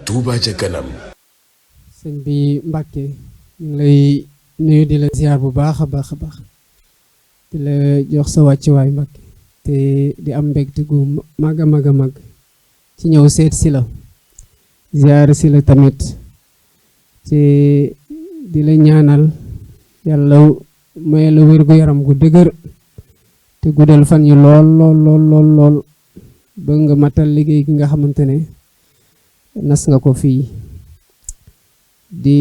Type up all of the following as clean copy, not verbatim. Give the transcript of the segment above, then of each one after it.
Touba ca kanam. sëñ bi Mbàkke ñu ngi lay nuyu di la ziar bu baax a baax a baax di la jox sa wàccuwaay Mbàkke te di am mbégte gu mag a mag a mag ci ñëw seet si la ziar si la tamit te di la ñaanal yàlla may la wér gu yaram gu dëgër te guddal fan yi lool lool lool lool lool ba nga matal liggéey gi nga xamante ne nas nga ko fii di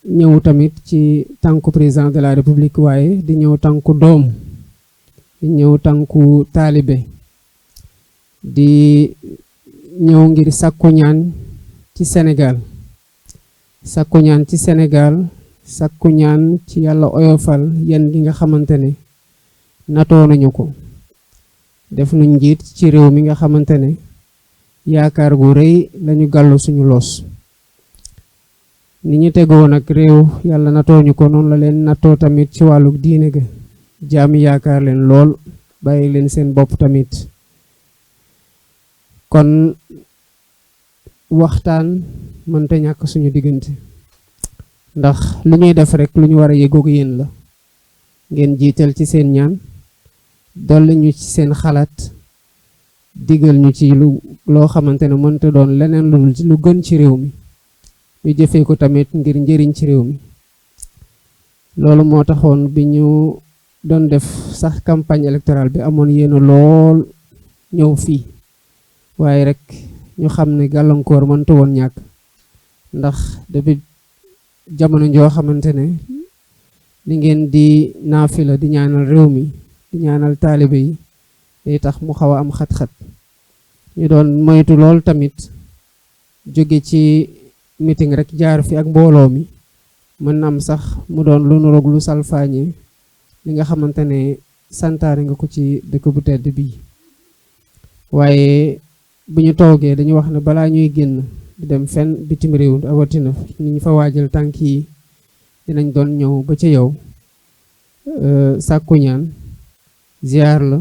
ñëw tamit ci tànku président de la république waaye di ñëw tànku doom di ñëw tànku taalibe di ñëw ngir sàkku ñaan ci Sénégal sàkku ñaan ci Sénégal sàkku ñaan ci yàlla oyofal yan gi nga xamante ne natoo nañu ko def nu njiit ci réew mi nga xamante ne yaakaar gu rëy lañu gàllu suñu loos ni ñu tegoo nag réew yàlla natoo ñu ko noonu la leen natoo tamit ci wàllu diine ga jaami yaakaar leen lool bàyyi leen seen bopp tamit kon waxtaan mënta ñàkk suñu diggante ndax lu ñuy def rek lu ñu war a yëgoog yéen la ngeen jiital ci seen ñaan dolli ñu ci seen xalaat digal ñu ci loo xamante ne mënta doon leneen lu gën ci réew mi ñu jëfee ko tamit ngir njëriñ ci réew mi loolu moo taxoon bi ñu doon def sax campagne électorale bi amoon yéena lool ñëw fii waaye rek ñu xam ne gàllankoor mënta woon ñàkk ndax depuis jamono joo xamante ne li ngeen di naafila di ñaanal réew mi di ñaanal taalibe yi day tax mu xaw a am xat-xat ñu doon moytu lool tamit jóge ci meeting rek jaar fi ak mbooloo mi mën na am sax mu doon lu nuroog lu salfaañe li nga xamante ne santaane nga ko ci dëkk bu tedd bii waaye bu ñu toogee dañu wax ne balaa ñuy génn di dem fenn bitim réew awatina ni ñu fa waajal tànk yi dinañ doon ñëw ba ca yow sàkku ñaan ziar la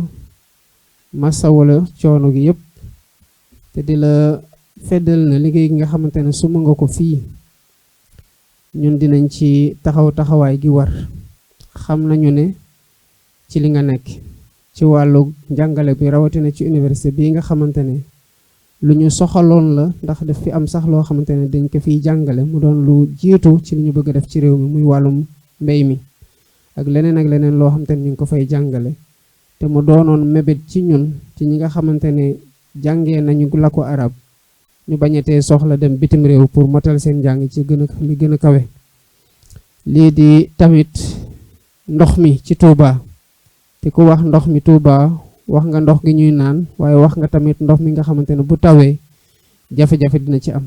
masawala coono gi yëpp te di la feddal na liggéey gi nga xamante ne suma nga ko fii ñun dinañ ci taxawaay gi war xam nañu ne ci li nga nekk ci wàllu njàngale bi rawatina ci université bii nga xamante ne lu ñu soxaloon la ndax daf fi am sax loo xamante ne dañ ko fiy jàngale mu doon lu jiitu ci li ñu bëgg a def ci réew mi muy wàllum mbéy mi ak leneen loo xamante ne ñu ngi ko fay jàngale te mu doonoon mébét ci ñun ci ñi nga xamante ne jàngee nañu la ko arab ñu bañatee soxla dem bitim réew pour motal seen njàng ci li gën a kawe lii di tamit ndox mi ci Touba te ku wax ndox mi Touba wax nga ndox gi ñuy naan waaye wax nga tamit ndox mi nga xamante ne bu tawee jafe-jafe dina ci am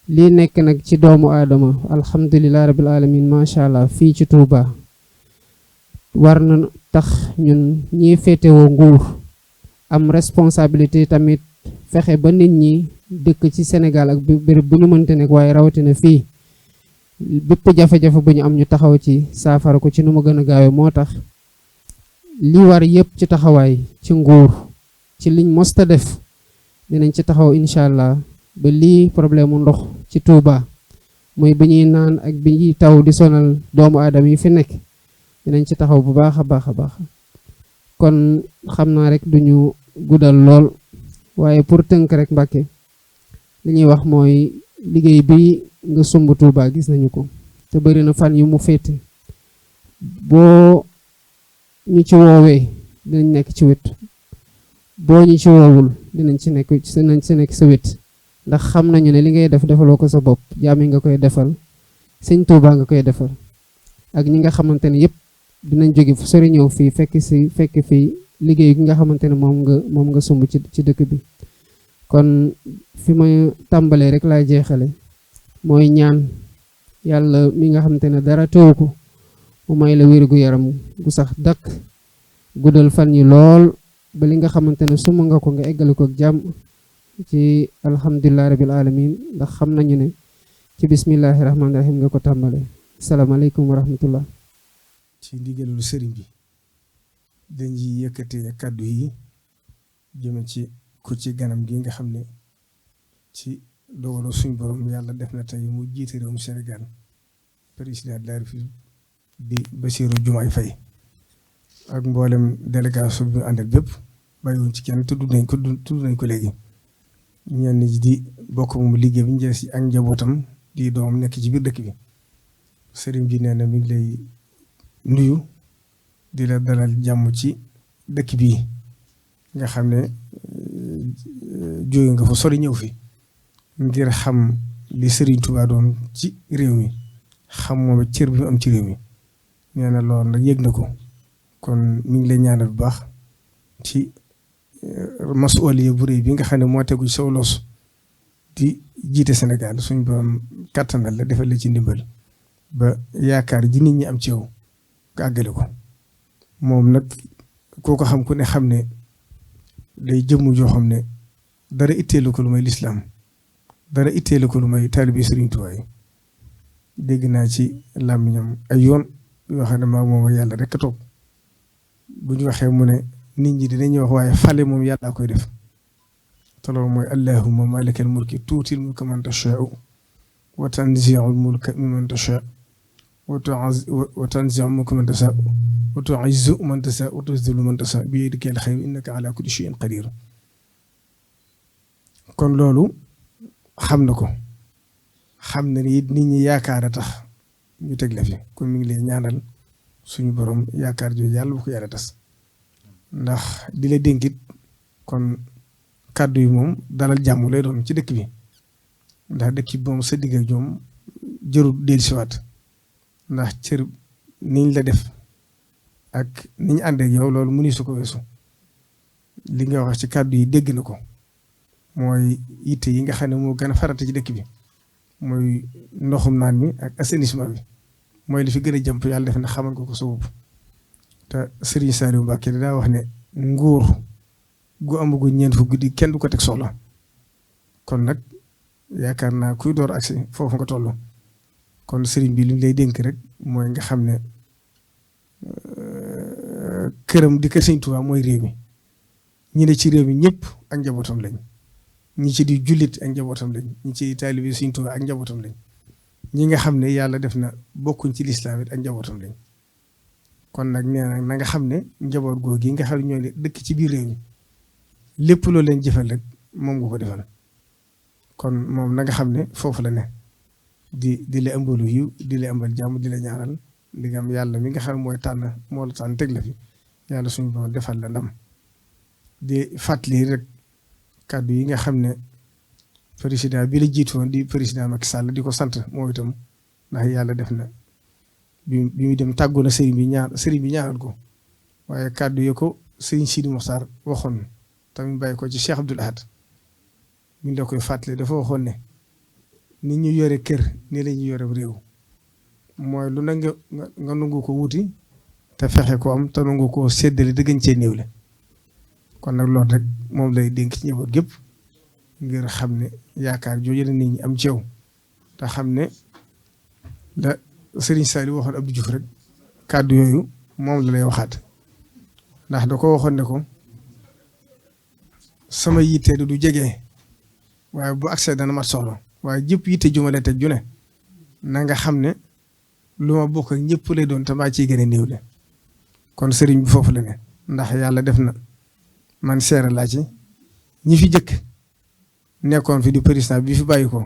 lii nekk nag ci doomu aadama alhamdulilah rabbil alamin macha allah fii ci Touba war na tax ñun ñi féetewoo nguur am responsabilité tamit fexe ba nit ñi dëkk ci Sénégal ak béréb bu ñu mënte nekk waaye rawatina fii bépp jafe-jafe bu ñu am ñu taxaw ci saafara ko ci nu mu gën a gaawee moo tax li war yëpp ci taxawaay ci nguur ci liñ mosta def dinañ ci taxaw incha allah ba lii problème mu ndox ci Touba muy bi ñuy naan ak bi ñuy taw di sonal doomu aadama yi fi nekk dinañ ci taxaw bu baax a baax a baax kon xam naa rek duñu guddal lool waaye pour tënk rek Mbàkke li ñuy wax mooy liggéey bi nga sumb Touba gis nañu ko te bari na fan yu mu féete boo ñu ci woowee dinañ nekk ci wet boo ñu ci woowul dinañ ci nekk sa wet ndax xam nañu ne li ngay def defaloo ko sa bopp jaami nga koy defal sëñ Touba nga koy defal ak ñi nga xamante ne yëpp dinañ jóge fu sori ñëw fii fekk fii liggéey gi nga xamante ne moom nga sumb ci dëkk bi kon fi ma tàmbalee rek laay jeexale mooy ñaan yàlla mi nga xamante ne dara teewu ko mu may la wér gu yaram gu sax dakk guddal fan yi lool ba li nga xamante ne sumb nga ko nga eggale ko ak jàmm ci alhamdulilah rabil alamin ndax xam nañu ne ci bismillahi rahmaani rahim nga ko tàmbale asalaamaaleykum wa rahmatullah ci ndigalul sëriñ bi dañuy yëkkatee kàddu yi jëme ci ku ci ganam gi nga xam ne ci dogalu suñ borom yàlla def na tey mu jiite réewum Sénégal président de la République di Bassirou Diomaye Faye ak mboolem délégation bi ñu àndal bépp bàyyiwuñ ci kenn tudd nañ ko léegi ñenn ñi di bokk moom liggéey bi ñu jëlee si ak njabootam di doomam nekk ci biir dëkk bi sëriñ bi nee na mi ngi lay nuyu di la dalal jàmm ci dëkk bii nga xam ne jóge nga fa sori ñëw fi ngir xam li Serigne Touba doon ci réew mi xam moom cër bi mu am ci réew mi nee na loolu nag yëg na ko kon mi ngi lay ñaanal bu baax ci masuwaliya bu rëy bi nga xam ne moo tegu ci saw loos di jiite Sénégal suñ borom kàttanal la defal la ci ndimbal ba yaakaar ji nit ñi am ci yow nga àggale ko moom nag koo ko xam ku ne xam ne day jëmm joo xam ne dara itteelu ko lu may lislaam dara itteelu ko lu may taalibe Sëriñ Tuubaa yi dégg naa ci làmmiñam ay yoon yoo xam ne maa moom yàlla rek a toog bu ñu waxee mu ne nit ñi dinañuy wax waaye fale moom yàlla koy def te loolu mooy allahumma maalikal mulki tuutil mulka man tashaa'u wa tanzi'ul mulka mimman tashaa'u wa tanzi'ul mulka man tashaa'u wa tu'izzu man tashaa'u wa tuzillu man tashaa'u bi yadikal khayru innaka ala kulli shay'in qadir kon loolu xam na ko xam na ni nit ñi yaakaar a tax ñu teg la fi kon mi ngi lay ñaanal suñu borom yaakaar jooju yàlla bu ko yàlla tas ndax di la dénkit kon kàddu yi moom dalal jàmm lay doon ci dëkk bi ndax dëkk bi moom sa digg ak ñoom jërul dellusiwaat ndax cër niñ la def ak niñ àndeek yow loolu mëni su ko weesu li nga wax ci kàddu yi dégg na ko mooy yitte yi nga xam ne moo gën a farata ci dëkk bi mooy ndoxum naan mi ak assainissement bi mooy li fi gën a jàmp yàlla def na xamal nga ko sa bopp te Serigne Saliou Mbacké daa wax ne nguur gu amagu ñeent fu guddi kenn du ko teg soxla kon nag yaakaar naa kuy door agsi foofu nga toll kon Serigne bi li ñu lay dénk rek mooy nga xam ne këram di kër Serigne Touba mooy réew mi ñi ne ci réew mi ñëpp ak njabootam lañ ñi ci di jullit ak njabootam lañ ñi ci taalibe Serigne Touba ak njabootam lañ ñi nga xam ne yàlla def na bokkuñ ci lislaam it ak njabootam lañ kon nag nee na nga xam ne njaboot googu yi nga xam ne ñoo dëkk ci biir réew mi lépp loolu leen jëfal rek moom nga ko defal kon moom na nga xam ne foofu la ne di la ëmbalu yiw di la ëmbal jàmm di la ñaanal ndigam yàlla mi nga xam ne mooy tànn moo la tànn teg la fi yàlla suñu borom defal la ndam di fàttali rek kàddu yi nga xam ne président bi la jiitu woon di président Macky Sall di ko sant moo itam ndax yàlla def na bi muy dem tàggoo na sëriñ bi ñaanal ko waaye kàddu yi ko sëriñ Sidi Mokhtar waxoon tamit bàyyi ko ci Cheikh Abdoul Ahad mi ngi la koy fàttali dafa waxoon ne nit ñu yore kër ni la ñu yore réew mooy lu na nga nangu ko wuti te fexe ko am te nangu ko séddale dëggañ cee néew le kon nag loolu rek moom lay dénk ci njaboot gépp ngir xam ne yaakaar jooju la nit ñi am ci yow te xam ne la Serigne Saliou waxoon Abdou Diouf rek kàddu yooyu moom la lay waxaat ndax da ko waxoon ne ko sama yitte du jege waaye bu accès dana mat soxla waaye jëpp yitte jumale teg ju ne na nga xam ne lu ma bokk ak ñëpp lay doon te maa ciy gën a néew le kon sëriñ bi foofu la ne ndax yàlla def na man seere laa ci ñi fi jëkk nekkoon fi di président bi fi bàyyi ko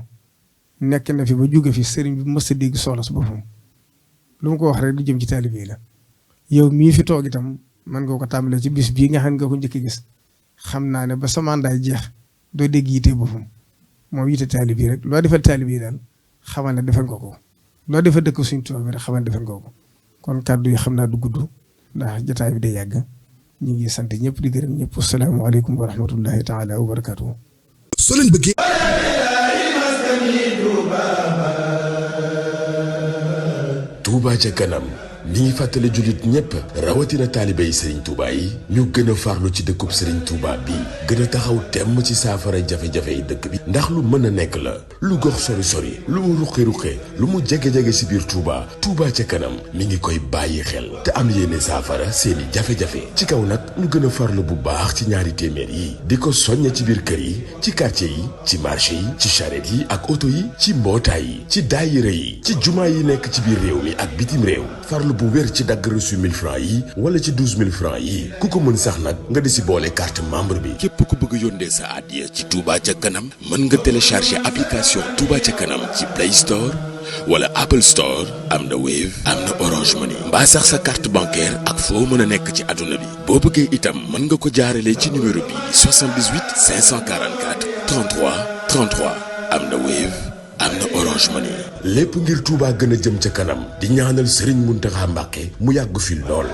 nekk na fi ba jóge fi sëriñ bi mës a dégg soxla su boppam lu mu ko wax rek du jëm ci taalibe yi la yow mii fi toog itam man nga ko tàmbalee ci bis bii nga xam ne nga ko njëkk gis xam naa ne ba sa mandat jeex doo dégg yite boppam moom yite taalibe yi rek loo defal taalibe yi daal xamal ne defal nga ko loo defal dëkk suñ tubaab bi rek xamal ne defal nga ko kon kàddu yi xam naa du gudd ndax jotaay bi day yàgg ñu ngi sant ñëpp di gërëm ñëpp asalaamaaleykum wa rahmatullahi taala wa barakaatuhu. soo leen bëggee Touba ca kanam mi ngi fàttale jullit ñépp rawatina taalibe yi Serigne Touba yi ñu gën a farlu ci dëkkub Serigne Touba bi gën a taxaw temm ci saafara jafe-jafe yi dëkk bi ndax lu mën a nekk la lu gox sori lu mu ruqe-ruqe lu mu jege-jege si biir Touba Touba ca kanam mi ngi koy bàyyi xel te am yéene saafara seeni jafe-jafe ci kaw nag ñu gën a farlu bu baax ci ñaari téeméer yi di ko soññe ci biir kër yi ci quartier yi ci marché yi ci charrette yi ak oto yi ci mbootaay yi ci daayira yi ci jumaa yi nekk ci biir réew mi ak bitim réew farlu bu wér ci dagg reçu 1000 francs yi wala ci 12000 francs yi ku ko mën sax nag nga di si boole carte membre bi. képp ku bëgg yónnee sa addiya ci Touba ca kanam mën nga télécharger application Touba ca kanam ci Play Store wala Apple Store am na Wave am na Orange Money mbaa sax sa carte bancaire ak foo mën a nekk ci àdduna bi boo bëggee itam mën nga ko jaarale ci numéro bi 78 544 33 33 am na Wave am na Orange Money. lépp ngir Touba gën a jëm ca kanam di ñaanal Serigne Mountakha Mbacké mu yàgg fi lool.